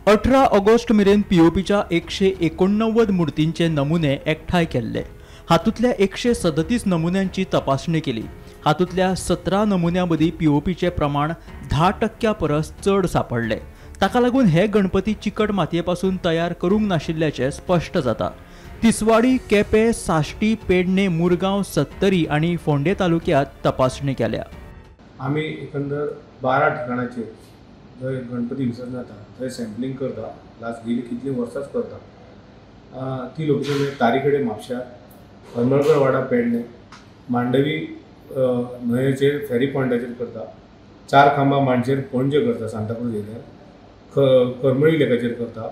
18 August मेरेन पीओपीच्या 189 मूर्तींचे नमुने एकठांय केल्ले. हातूंतल्या 137 नमुन्यांची तपासणी केली. हातूंतल्या 17 नमुन्यां मदीं पीओपीचें प्रमाण 10% परस चड सांपडलें. ताका लागून हे गणपती चिकट मातये पासून तयार करूंक नाशिल्ल्याचें स्पश्ट जाता. तिसवाडी, केपें, साश्टी, पेडणे, मुरगांव, सत्तरी आनी फोंडे तालुक्यांत तपासणी केल्या. आमी एकंदर 12 ठिकाणाचेर जंय गणपती विसर्जन जाता थंय सॅम्पलिंग करता. लास्ट गेली कितलीं वर्सांच करता. ती लोकेशन म्हणजे तारीकडे म्हापश्या, हरमलकर वाडा पेडणे, मांडवी न्हंयेचेर फेरी पॉयंटाचेर करता, 4 खांबा मांडचेर पणजे करता, सांताक्रूज एरियार, करमळी लेकाचेर करता,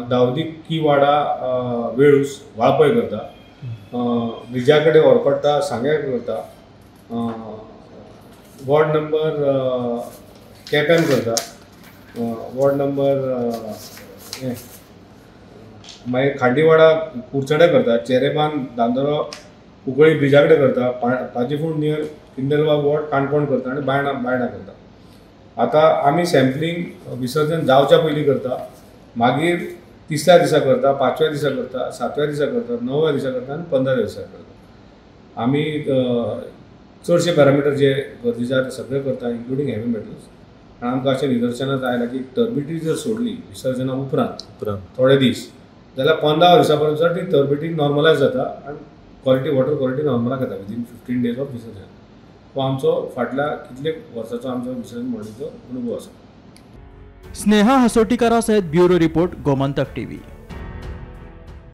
दावदी की वाडा वेळूस वाळपय करता, ब्रिजा कडेन ओरपडटा सांग्यार करता, वॉर्ड नंबर केप्यान करता, वॉर्ड नंबर मागीर खांडीवाडा कुरचड्या करता, चेरेबान दांदरो कुंकळी ब्रिजा कडेन करता, पाजीफूड नियर किंदलबाग वॉर्ड काणकोण करता आनी बायणा बायणा करता. आतां आमी सॅम्पलिंग विसर्जन जावच्या पयलीं करता, मागीर तिसऱ्या दिसा करता, 5व्या दिसा करता, 7व्या दिसा करता, 9व्या दिसा करता आनी 15व्या दिसा करता. आमी चडशे पॅरामिटर जे गरजेचे आसा ते सगळे करता, इन्क्लुडींग हेवी मेटल्स. आनी आमकां अशें निदर्शनाक आयलां की टर्बिडिटी जर सोडली विसर्जना उपरांत थोडे दीस जाल्यार 15 दिसा पर्यंत ती टर्बिडिटी नॉर्मलायज जाता आनी क्वॉलिटी वॉटर क्वॉलिटी नॉर्मलाक येता विदीन 15 डेज ऑफ विसर्जन. हो आमचो फाटल्या कितले वर्साचो आमचो विसर्जन म्हणीचो अनुभव आसा. स्नेहा हसोटीकारा सयत ब्युरो रिपोर्ट, गोमंतक टीव्ही.